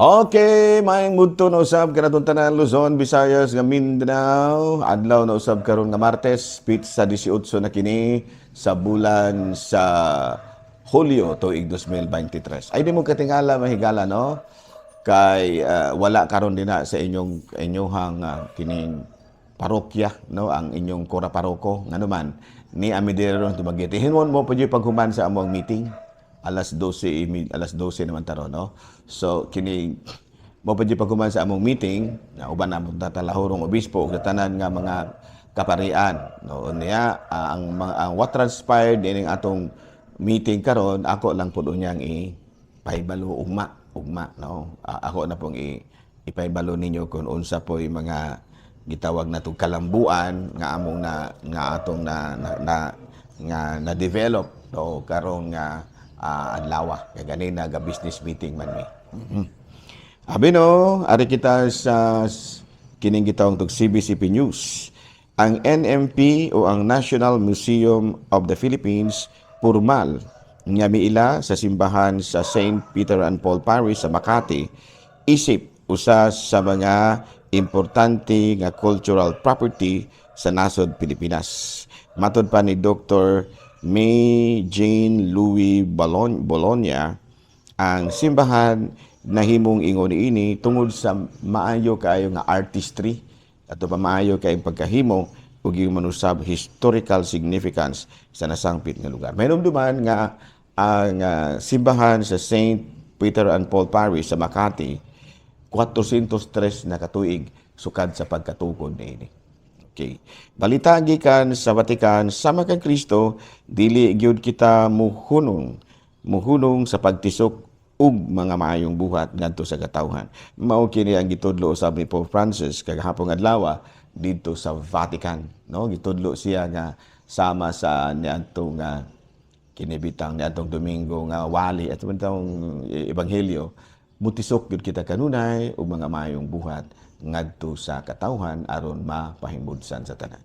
Okay, maayong budto na usab kanatong tanan, Luzon, Visayas nga Mindanao. Adlaw na usab karon nga Martes, petsa 18 na kini sa bulan sa Hulyo tuig 2023. Ay, di mo katingala, mahigala, no? Kay wala karon dinha sa inyong inyuhang kining parokya, no, ang inyong kura paroko. Ngano man ni ami diri ron Dumaguete. Hingon mo pa paghuman sa among meeting alas 12, alas 12 naman taro, no? So kini mo pa paghuman sa among meeting na uban among tatalahurong obispo ug tanan nga mga kaparian, no? Niya ang mga ang what transpired ining atong meeting karon, ako lang pud unyang i pahibalo ugma ugma, no? Ako na pong ipahibalo ninyo kung unsa po'y mga gitawag natong kalambuan nga among na nga atong na nga na develop, no, karong nga adlaw, kay ganina ga business meeting man mi. Abi no, ari kita sa kining gitawag tog CBCP News. Ang NMP o ang National Museum of the Philippines formal nga miila sa simbahan sa St. Peter and Paul Parish sa Makati isip usa sa mga importante nga cultural property sa nasod Pilipinas. Matod pa ni Dr. May Jane Louis Bologna, ang simbahan nahimong ingon ini tungod sa maayo kaayo nga artistry ato pa, maayo kay pagkahimo ug yung manusab historical significance sa nasangpit nga lugar. May duman nga ang simbahan sa St. Peter and Paul Parish sa Makati, 403 na katuig sukad sa pagkatukod niini. Okay. Balita gikan sa Vatican: sama kang Kristo, dili gyud kita muhunong muhunong sa pagtisok ug mga maayong buhat ngadto sa katawhan. Mao kini ang gitudlo usab ni Pope Francis kagahapon adlaw didto sa Vatican, no? Gitudlo siya nga sama sa niadtong kinibitang niadtong Domingo nga wali at tong ebanghelyo, mutisok gyud kita kanunay og mga maayong buhat ngadto sa katawhan aron mapahimbudsan sa tanan.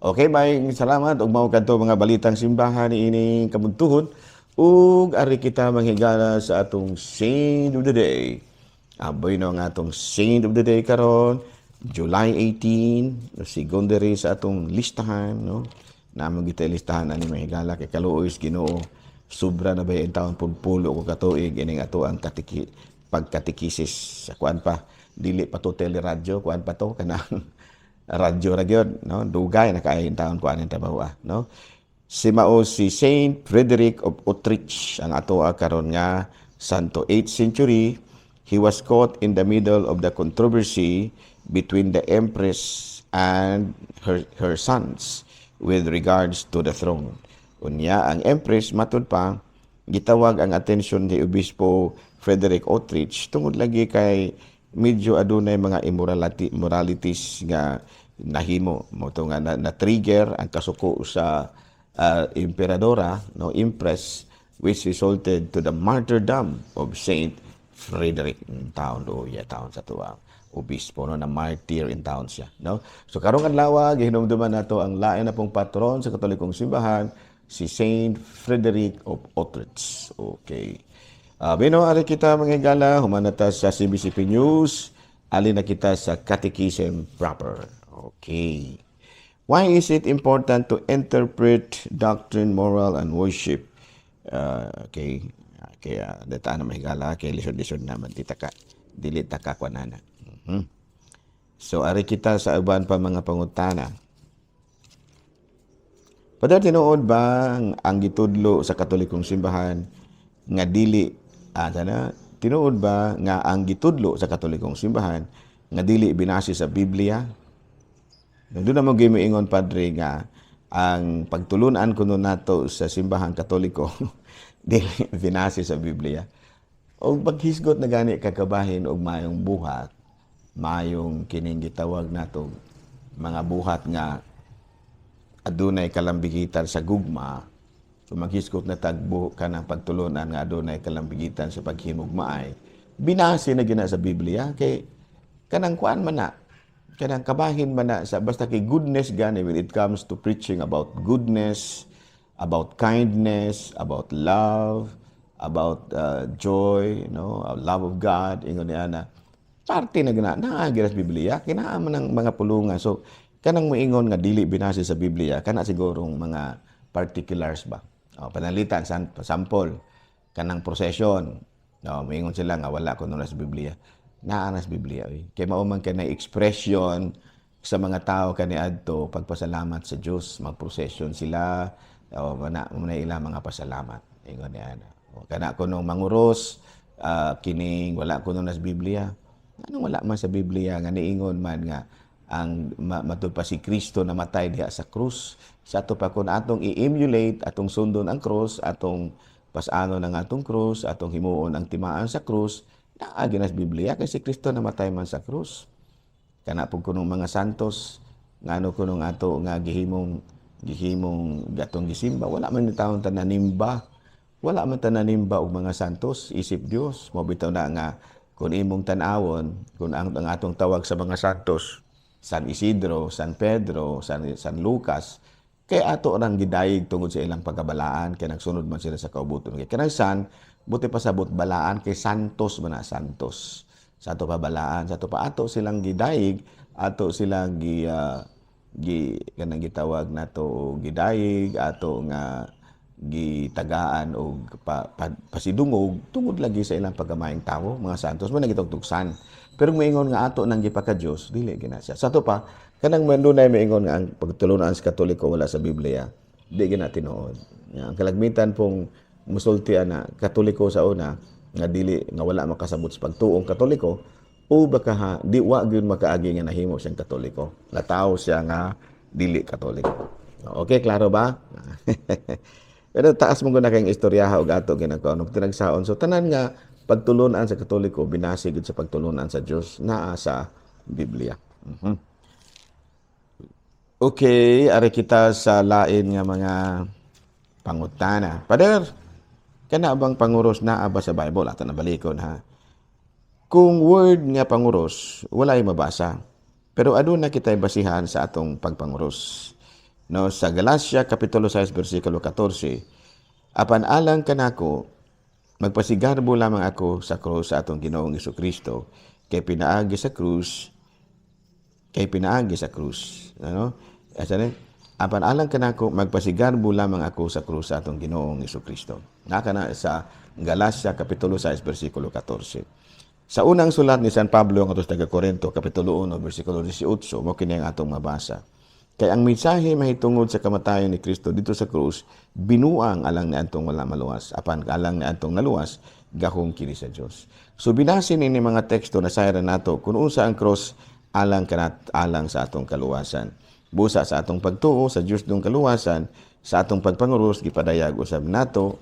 Okay, maayong salamat ug mao kadto mga balitang simbahan niining kabuntuhon ug ari kita, manghigala, sa atong Saint of the Day. Aboy no ang atong Saint of the Day karon, July 18, sigon diri sa atong listahan, no? Namo kita listahan ani, mahigala, kay kaluoy sa Ginoo, sobra na ba yung taon pugpulo ko katuig ining ato ang pagkatikisis sa kuan pa, dili pa to teleradyo, kuan pa to, kanang radyo ra gyud, no? Dugay na kaayo taon kuan ang trabaho, no? Si mao si Saint Frederick of Utrecht ang ato karon nga santo. 8th century, he was caught in the middle of the controversy between the empress and her sons with regards to the throne. Unya ang empress, matud pa, gitawag ang atensyon ni Obispo Frederick Utrecht tungod lagi kay medyo adunay mga immorality moralities nga nahimo mo to nga na trigger ang kasuko sa emperadora, no, empress, which resulted to the martyrdom of Saint Frederick. In taon do ya taon sa tuwang obispo, no, na martyr in taon siya, no? So karong adlaw gihinumduman nato ang lain na pong patron sa Katolikong simbahan, si Saint Frederick of Utrecht. Okay. Bino, ari kita, mga higala, human na ta sa CBCP News, ali na kita sa Catechism proper. Okay. Why is it important to interpret doctrine, moral, and worship? Okay. Kaya data na, mahigala, kay lisod-lisod naman tita ka. Dili ta ka kwanana. So ari kita sa uban pa mga pangutana. Padre, tinuod ba ang gitudlo sa Katolikong simbahan nga dili sana, tinuod ba nga ang gitudlo sa Katolikong simbahan nga dili binase sa Biblia? Doon naman ingon, Padre, nga ang pagtulunan kuno nato sa simbahan Katoliko dili binase sa Biblia. O paghisgot na gani kakabahin og maayong buhat, maayong kining gitawag nato mga buhat nga adunay kalambigitan sa gugma. So maghisgot na tagbo kanang pagtulunan nga adunay kalambigitan sa paghimugmaay, binase na gina sa Biblia kay kanang kuan man na, kanang kabahin man na sa basta kay goodness gani, when it comes to preaching about goodness, about kindness, about love, about joy, no, love of God, ingon niya na parte na gina naa gira sa Biblia, kinaa man ang mga pulungan. So kanang moingon nga dili binase sa Biblia, kana sigurong mga particulars ba. Oh, panalitan san, sample kanang procession. No, moingon sila nga wala kuno na sa Biblia. Naa na sa Biblia oy. Kay mao man kanay expression sa mga tao kaniadto pagpasalamat sa Dios, magprocession sila o mana mana ilang mga pasalamat. Ingon niya na. O, kana kunong manguros, kining wala kuno na sa Biblia. Anong wala man sa Biblia nga niingon man nga ang matud pa si Kristo namatay diha sa krus? Sa ato pa kun atong i-emulate, atong sundon ang krus, atong pasanon ang atong krus, atong himuon ang timaan sa krus, naa gyud na sa Biblia kay si Kristo namatay man sa krus. Kana pud kunong mga santos, ngano kunong ato nga gihimong gihimong gatong gisimba, wala man ni taon tananimba. Wala man tananimba og mga santos isip Dios. Mo bitaw na nga kung imong tan-awon, kung ang atong tawag sa mga santos, San Isidro, San Pedro, San Lucas, kay ato rang gidayeg tungod sa ilang pagkabalaan kay nagsunod man sila sa kaubuton. Kay kanang San, buti pa sabot balaan kay santos man na, santos. Sa ato pa balaan, sa ato pa ato silang gidayeg, ato silang gi kanang gitawag nato gidayeg, ato nga gitagaan og pasidungog tungod lagi sa ilang pagkamaayong tawo, mga santos mo nagitugtugsan. Pero moingon nga ato nang gipaka-Dios, dili gina siya. Sa ato pa kanang mandunay moingon nga ang pagtulunan sa Katoliko wala sa Biblia, di gina tinuod. Ang kalagmitan pong musulti ana Katoliko sa una nga dili nga wala makasabot sa pagtuong Katoliko o baka ha, di wa gyud makaagi nga nahimo siyang Katoliko. Natawo siya nga dili Katoliko. Okay, klaro ba? Pero taas mo na kayong istoryaha og ato ginagawa tinagsaon. So tanan nga pagtulunan sa Katoliko binase gud sa pagtulunan sa Dios naa sa Biblia. Okay, ari kita sa lain nga mga pangutana. Pader, kana bang panguros naa ba sa Bible? Ato na balikon ha. Kung word nga panguros, wala ay mabasa. Pero aduna kita'y basihan sa atong pagpanguros. No, sa Galatia kapitulo 6 bersikulo 14, "Apan alang kanako, magpasigarbo lamang ako sa krus sa atong Ginoong Kristo, kay pinaagi sa krus, kay pinaagi sa krus." Ano? Asa ni? "Apan alang kanako, magpasigarbo lamang ako sa krus sa atong Ginoong Kristo." Naka na sa Galatia kapitulo 6 bersikulo 14. Sa unang sulat ni San Pablo ngadto sa taga Corinto, kapitulo 1 bersikulo 18, mo kini ang atong mabasa. "Kay ang mensahe mahitungod sa kamatayon ni Kristo dito sa krus, binuang alang ni antong wala maluwas, apan alang ni antong naluwas, gahom kini sa Dios." So binase ni mga teksto na sayran nato kung unsa ang cross alang kanat alang sa atong kaluwasan. Busa sa atong pagtuo sa Dios dong kaluwasan, sa atong pagpanguros gipadayag usab nato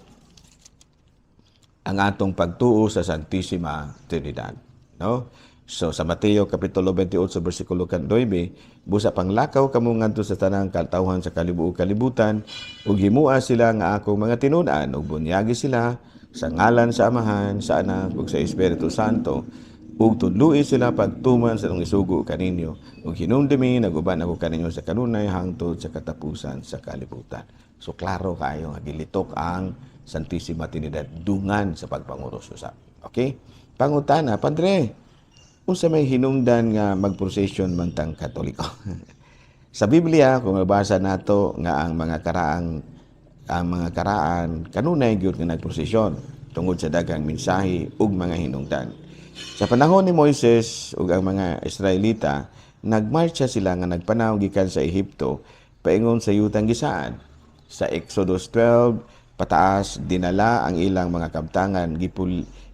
ang atong pagtuo sa Santissima Trinidad. No? So sa Mateo kapitulo 28 bersikulo 9, "Busa panglakaw kamo ngadto sa tanang katawhan sa kalibuok kalibutan ug himua sila nga akong mga tinun-an ug bunyagi sila sa ngalan sa Amahan, sa Anak ug sa Espiritu Santo ug tudloi sila pagtuman sa akong isugo kaninyo, ug hinumdumi, naguban ako kaninyo sa kanunay hangtod sa katapusan sa kalibutan." So klaro kaayo nga gilitok ang Santissima Trinidad dungan sa pagpanguros usab. Okay? Pangutana, Padre, unsa may hinungdan nga magprocession man tang Katoliko? Sa Biblia, kung mabasa nato nga ang mga karaan kanunay gyud nga nagprosesyon tungod sa daghang mensahe ug mga hinungdan. Sa panahon ni Moises ug ang mga Israelita, nagmarcha sila nga nagpanaw gikan sa Ehipto paingon sa yutang gisaad. Sa Exodus 12 pataas, dinala ang ilang mga kabtangan,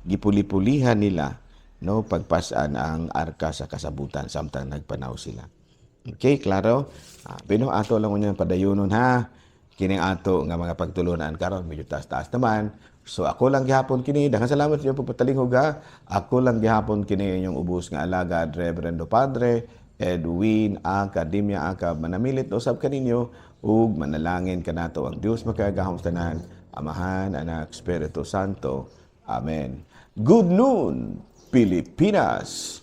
gipuli-pulihan nila, no, pagpasan ang arka sa kasabutan samtang nagpanaw sila. Okay, klaro? Pero ato lang unyang padayunon ha. Kining ato nga mga pagtulunan karon medyo taas-taas naman. So ako lang gihapon kini. Daghang salamat sa inyong pagpatalinghog ha. Ako lang gihapon kini, inyong ubos nga alagad, Reverendo Padre Edwin Academia Acab. Manamilit usab kaninyo ug manalangin kanato ang Dios makagagahom sa tanan, Amahan, Anak, Espiritu Santo. Amen. Good noon, Pilipinas!